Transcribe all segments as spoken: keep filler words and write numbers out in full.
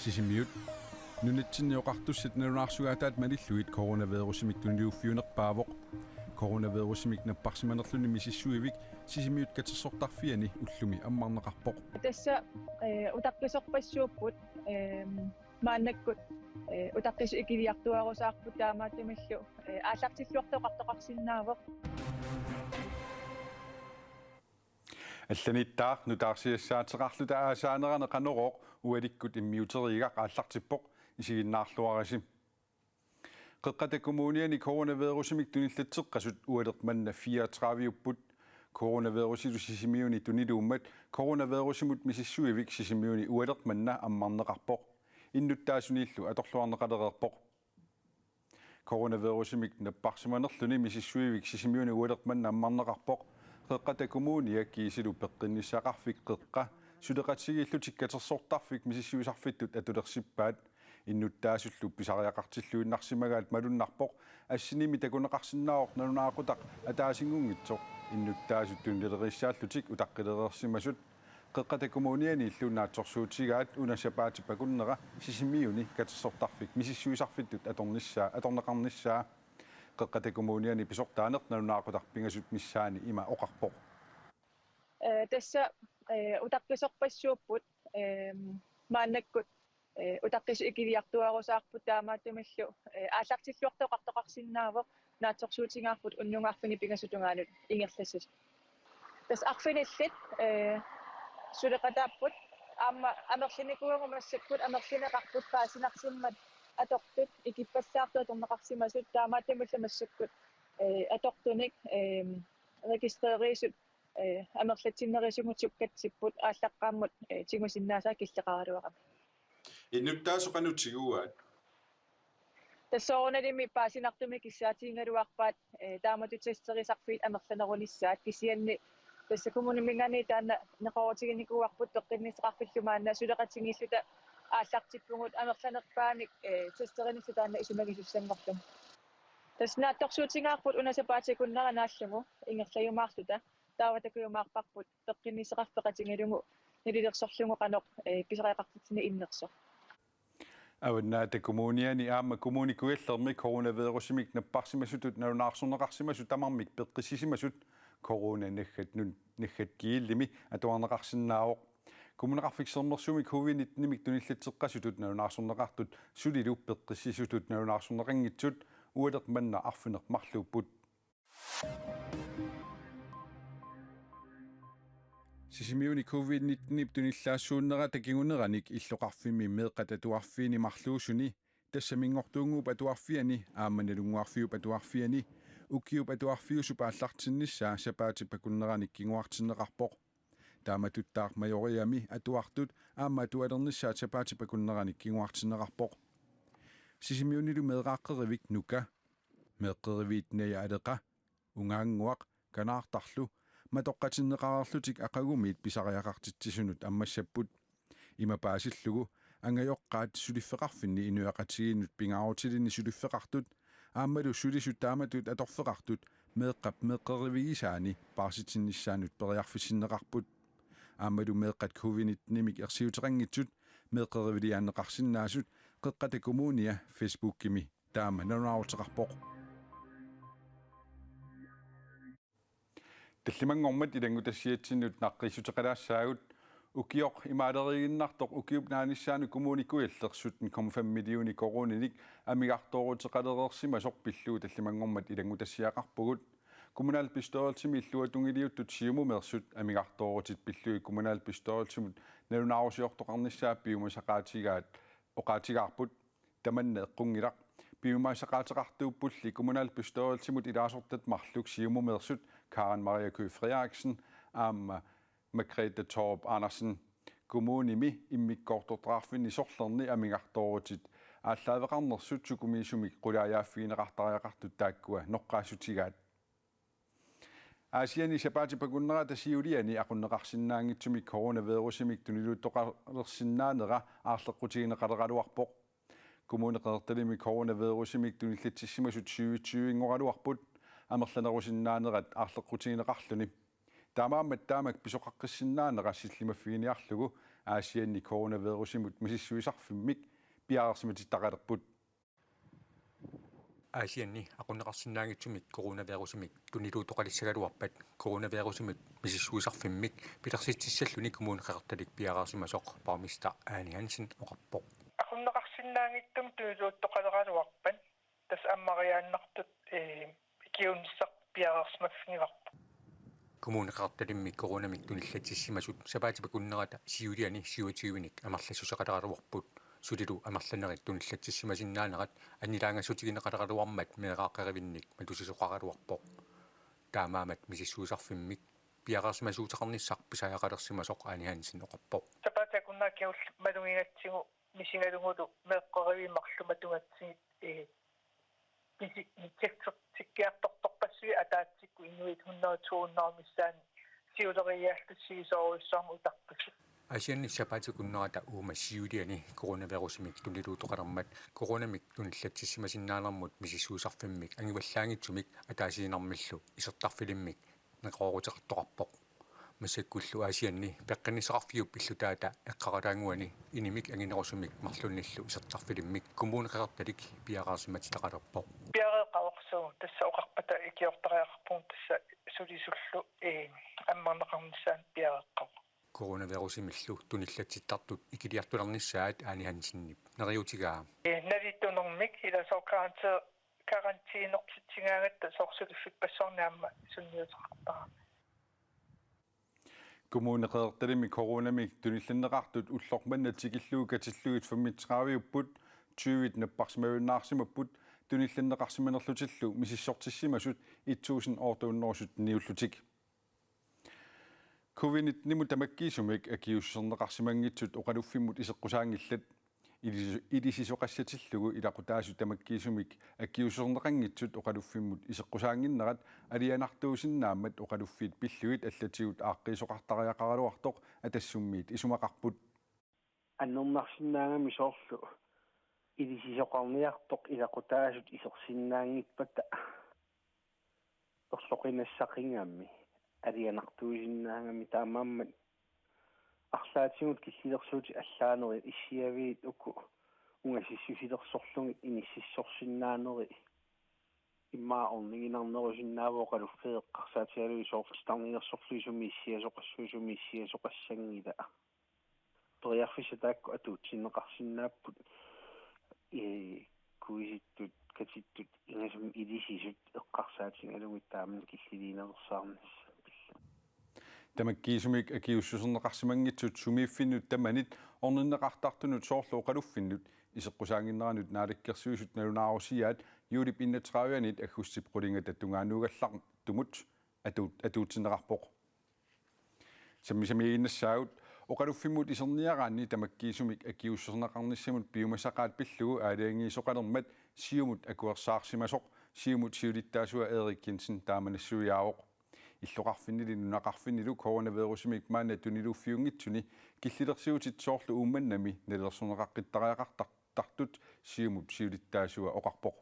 Sisimiut. Nunatsinni oqartussat nalunaarsugaataat malillugit coronavirusimik tuniluuffiunerpaavoq. Coronavirusimik napparsimanerluni misissuivik Sisimiut katersortarfiani ullumi ammarneqarpoq. Tassa, eh, utaqqisorpassuupput, eh, maannakkut, eh, utaqqisut ikiliartuaarusaarput taamaattumillu, eh, aallartilluartoqartoqarsinnaavoq. Allanittaaq nutaarsiassaateqarluta aasaanerani Qanorooq ualikkut immiuteriigaq aallartippoq, isiginnaarluarisi. Qeqqata Kommuniani coronavirusimik tunillatseqqasut ualeq manna fireogtredive-upput. Coronavirusilu Sisimiuni tuniluummat coronavirusimut misissuivik Sisimiuni ualeq manna ammarneqarpoq. Innuttaasuniillu atorluarneqalereerpoq. Coronavirusimik napparsimanerluni misissuivik Sisimiuni ualeq manna ammarneqarpoq. Qeqqata Kommunia kiisilu peqqinnissaqarfik Qeqqa suleqatigiillutik katersortarfik misissuisarfittut atulersippaat. Innuttaasullu pisariaqartilluinnarsimagaat malunnarpoq, assinimmi takuneqarsinnaavoq nalunaaqutaq ataasinngunngitsoq innuttaasut tunileriissaallutik utaqqilereersimasut. Qeqqata Kommunianiillu naatsorsuutigaat una sapaatip akunnera Sisimiuni katersortarfik misissuisarfittut atornissaa, atorneqarnissaa. Qeqqata Kommuniani pisortaaneq nalunaaqutaq pingasut missaanni ima oqarpoq. Eh, tassa, eh, utaqqisorpassuupput, eh, maannakkut, eh, utaqqisut ikiliartuaarusaarput taamaattumillu, eh, aallartilluartoqartoqarsinnaavoq naatsorsuutigaarput unnugu arfineq-pingasut tungaanut ingerlassasut. Tassa arfinillit, eh, suleqataapput aamma amerlanikuuagut massakkut amerlaneqarput paasinarsimmat atortut ikippallaartut atorneqarsimasut taamaattumillu massakkut, eh, atortunik, eh, registreriisut, eh, amerlatsinnerisigut sukkatsipput aallaqqaammut, eh, tigusinnaasaa killeqaraluarami. Innuttaasut qanoq tiguaat? Tassa soorunalimi paasinartumik kissaatigigaluarpaat, eh, taamatut testerisarfiit amerlanerunissaat kisianni tassa kommuniminngaanniit taanna neqeroorutiginikuuarput peqqinnissaqarfillu maanna suleqatigiilluta aallartippugut amerlanerpaamik, eh, testerinissaq taanna isumagisussanngorlugu. Tassa naatsorsuutigaarput una sapaatip akunnera naallugu ingerlajumaarluta taava takujumaarparput peqqinnissaqarfik peqatigalugu nalilersorlugu qanoq, eh, pisariaqartitsineq innersoq. Avannaata Kommuniani aamma Kommune Kujallermi coronavirusimik napparsimasutut nalunaarsorneqarsimasut tamarmik peqqissisimasut corona naggat nun-, naggat gillimi atuarneqarsinnaavoq. Kommuneqarfik Sermersuumi covid nittenimik tunillatseqqasutut nalunaarsorneqartut sulilu peqqissisutut nalunaarsorneqanngitsut ualeq manna arfineq-marluupput. Sisimiuni covid nittenip tunillaassuunnerata kinguneranik illoqarfimmi meeqqat atuarfiini marluusuni, tassa Minngortuunnguup Atuarfiani aamma Nalunnguarfiup Atuarfiani, ukiup atuarfiusup aallartinnissaa sapaatip akunneranik kinguartinneqarpoq. Taamatuttaaq Majoriami atuartut aamma atualernissaat sapaatip akunneranik kinguartinneqarpoq. Sisimiunilu meeraaqqerivik Nuka, meeqqeriviit Naja Aleqa, Ungaannguaq, Kanaartarlu matoqqatinneqareerlutik aqagumiit pisariaqartitsisunut ammassapput. Ima paasillugu angajoqqaat suliffeqarfinni inuiaqatigiinnut pingaarutilinni suliffeqartut aammalu sulisut taamatut atorfeqartut meeqqap meeqqerivigisaani paarsitinnissaanut periarfissinneqarput. Aammalu meeqqat covid nittenimik ersiuteqanngitsut meeqqeriviliaanneqarsinnaasut Qeqqata Kommunia Facebookimi taama nalunaaruteqarpoq. Tallimanngormat ilanngutassiatsinnut naqqiissuteqalaassaagut. Ukioq imaaleriiginnartoq ukiup naanissaanut Kommune Kujalleq sytten komma fem millioner koruuninik amigartooruteqalereersimasoq pillugu tallimanngormat ilanngutassiaqarpugut. Kommunalbestyrelsimi illuatungiliuttut Siumumeersut amigartoorutit pillugit kommunalbestyrelsimut nalunaarusiortoqarnissaat piumasaqaatigaat oqaatigaarput. Tamanna eqqunngilaq. Piumasaqaateqartuuppulli kommunalbestyrelsimut ilaasortat marluk Siumumeersut Karen Maria Køgh Frederiksen aamma Margrethe Thorup Andersen. Kommunimi immikkoortortaqarfinni sorlerni amigartoorutit aallaaveqarnersut sukumiisumik qulaajaaffigineqartariaqartut taakkua noqqaassutigaat. Aasianni sapaatip akunnerata siuliani aqunneqarsinnaanngitsumik coronavirusimik tuniluuttoqalersinnaanera aarleqqutigineqaleraluarpoq. Kommune Qeqertalimmi coronavirusimik tunillatsissimasut syvogtyve-nngoraluarput amerlanerusinnaanerat aarleqqutigineqarluni. Taamaammat taamak pisoqaqqissinnaanera sillimaffiginiarlugu Aasianni coronavirusimut misissuisarfimmik piareersimatittaqalerput. Aasianni aqunneqarsinnaanngitsumik coronavirusimik tuniluuttoqalissagaluarpat coronavirusimut misissuisarfimmik pilersitsissalluni Kommune Qeqertalik piareersimasoq borgmester Ane Hansen oqarpoq. Aqunneqarsinnaanngitsumik tuniluuttoqaleraluarpat tassa ammariaannartut, ee, ikiuunissaq piareersimaffigivarput. Kommune Qeqertalimmi coronamik tunillatsissimasut sapaatip akunnerata siuliani syvogtyvenik amerlassuseqaleraluarput. Sulilu amerlanerit tunillatsissimasinnaanerat annilaangassutigineqaleraluarmat meeraaqqerivinnik matusisoqaraluarpoq. Taamaammat misissuisarfimmik piareersimasuuteqarnissaq pisariaqalersimasoq Ane Hansen oqarpoq. Sapaatip akunnerata kingulleq malugigatsigu misigalugulu meeqqerivimmi marluk matugatsigit, ee, pisi-, tikki-, tikkiartortorpassuit ataatsikkut inuit hundrede to hundrede missaanni siuleriiaarlutik sivisoorujussuarmik utartutut. Aasianni sapaatip akunnerata uuma siuliani coronavirusimik tuniluuttoqalermat coronamik tunillatsissimasinnaanermut misissuisarfimmik angivallaanngitsumik ataasiinnarmillu isertarfilimmik neqerooruteqartoqarpoq. Massakkullu Aasianni peqqinnissaqarfiup illutaata eqqaralaannguani inimik anginerusumik marlunnillu isertarfilimmik Kommune Qeqertalik piareersimatittaqalerpoq. Piareeqqavoq, suu, tassa oqarpata ikiortariaqarpugut tassa sulisullu, ee, ammarneqarnissaanut piareeqqavoq. Coronavirusimillu tunillatsittartut ikiliartulernissaat Ane Hansenip neriuutigaa. Ee, nalitunermik ila sooq karantæ-, karantænertitsigaangatta sooq suliffippassuarnik aamma sunniuteqartarami. Kommune Qeqertalimmi coronamik tunillanneqartut ulloq manna tikillugu katillugit femogtredive-upput, tyvit napparsimajunnaarsimapput, tunillanneqarsimanerlutillu misissortissimasut et tusind otte hundrede sytten-iullutik. Covid nitten-imut tamakkiisumik akiuussuserneqarsimanngitsut oqaluffimmut iseqqusaanngillat. Ilis-, ilisisoqassatillugu ilaqutaasut tamakkiisumik akiuussuserneqanngitsut oqaluffimmut iseqqusaannginnerat alianartuusinnaammat oqaluffiit pillugit allatigut aaqqiisoqartariaqaraluartoq Atassummiit isumaqarput. Annernarsinnaagami soorlu ilisisoqarniartoq ilaqutaasut isersinnaanngippata erloqinassaqigami alianartuusinnaagami, taamaammat arlaatigut killilersuutit allaanerit issiaviit uku ungasissusilersorlugit inississorsinnaaneri immaqa orniginarnerusinnaavoq oqaluffeeqqarsaatigalugu soorlu titarniarsorlugu sumi issiasoqassuit sumi issiasoqassanngila. Periarfissat taakku atuutsinneqarsinnaapput, ee, kuisittut, katittut, ingasummi ilisisut eqqarsaatigalugit taamani killiliinersaarnissaq. Tamakkiisumik akiuussuserneqarsimanngitsut sumiiffinnut tamanit orninneqartartunut soorlu oqaluffinnut iseqqusaannginneranut Naalakkersuisut nalunaarusiaat juulip enogtredive-anit aggustip qulingat tungaannuugallartumut atuut-, atuutsinneqarpoq. Sammisamiiginnassaagut, oqaluffimmut iserniaraanni tamakkiisumik akiuussuserneqarnissamut piumasaqaat pillugu aalajangiisoqalermat Siumut akuersaarsimasoq Siumup siulittaasua Erik Jensen taama nassuiaavoq. Illoqarfinnili nunaqarfinnilu coronavirusimik maanna tuniluuffiunngitsuni killilersuutit soorlu Uummannami nalilersorneqaqqittariaqartartut Siumup siulittaasua oqarpoq.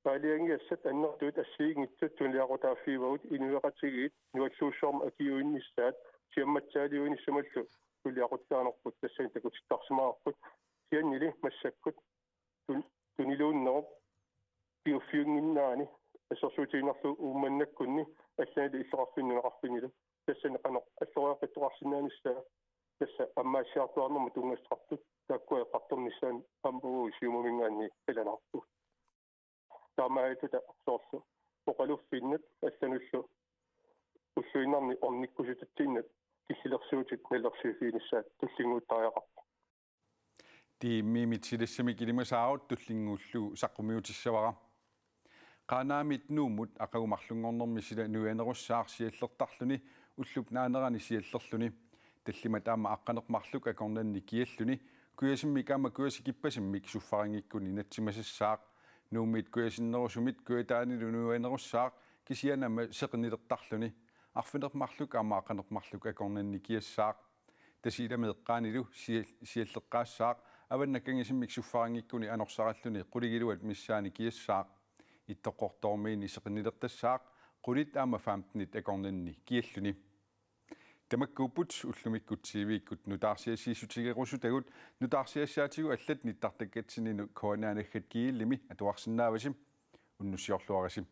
Aalajangigassat annertuut assigiinngitsut tunuliaqutaaffigivagut, inuiaqatigiit nualluussuarmik akiuinnissaat siammatsaaliuinissamallu tunuliaquttaanerput, tassani takutittarsimavarput. Kisiannili massakkut tun-, tuniluunnerup piguffiunnginnerani assersuutigiinnarlugu Uummannakkunni allanili illoqarfinni nunaqarfinnilu tassani qanoq alloriaqqittoqarsinnaanissaa tassa ammaassiartuaarnermut tunngassuteqartut taakkua eqqartornissaannut aamma uagut Siumuminngaanniit qilanaarpugut. Taamaalilluta soorlu oqaluffinnut allanullu ulluinnarni ornikkusutatsinnut killilersuutit nalilersuiffiginissaat tullinnguuttariaqarpoq. Tiimmiimit silassamik ilimasaarut tullinnguullugu saqqummiutissavara. Qaanaamit Nuummut aqagu marlunngornermi sila nuianerussaaq siallertarluni ullup naanerani siallerluni. Tallimat aamma aqqaneq-marluk akornanni kialluni, kujasimmik aamma kujasikippasammik suffarinngikkunik natsimasassaaq. Nuummiit kujasinnerusumit kujataanilu nuianerussaaq, kisianni aamma seqinnilertarluni. Arfineq-marluk aamma aqqaneq-marluk akornanni kiassaaq. Tasiilami eqqaanilu sial-, sialleqqaassaaq, avannakkangisimmik suffarinngikkunik anorsaralluni qulingiluat missaani kiassaaq. Ittoqqortoormiini seqinnilertassaaq, qulit aamma femtenit akornanni kialluni. Tamakkuupput ullumikkut T V-kkut nutaarsiassiissutigerusutagut. Nutaarsiassaatigut allat nittartakkatsinninnut K N R naggat G L-imi atuarsinnaavasi. Unnussiorluarisi.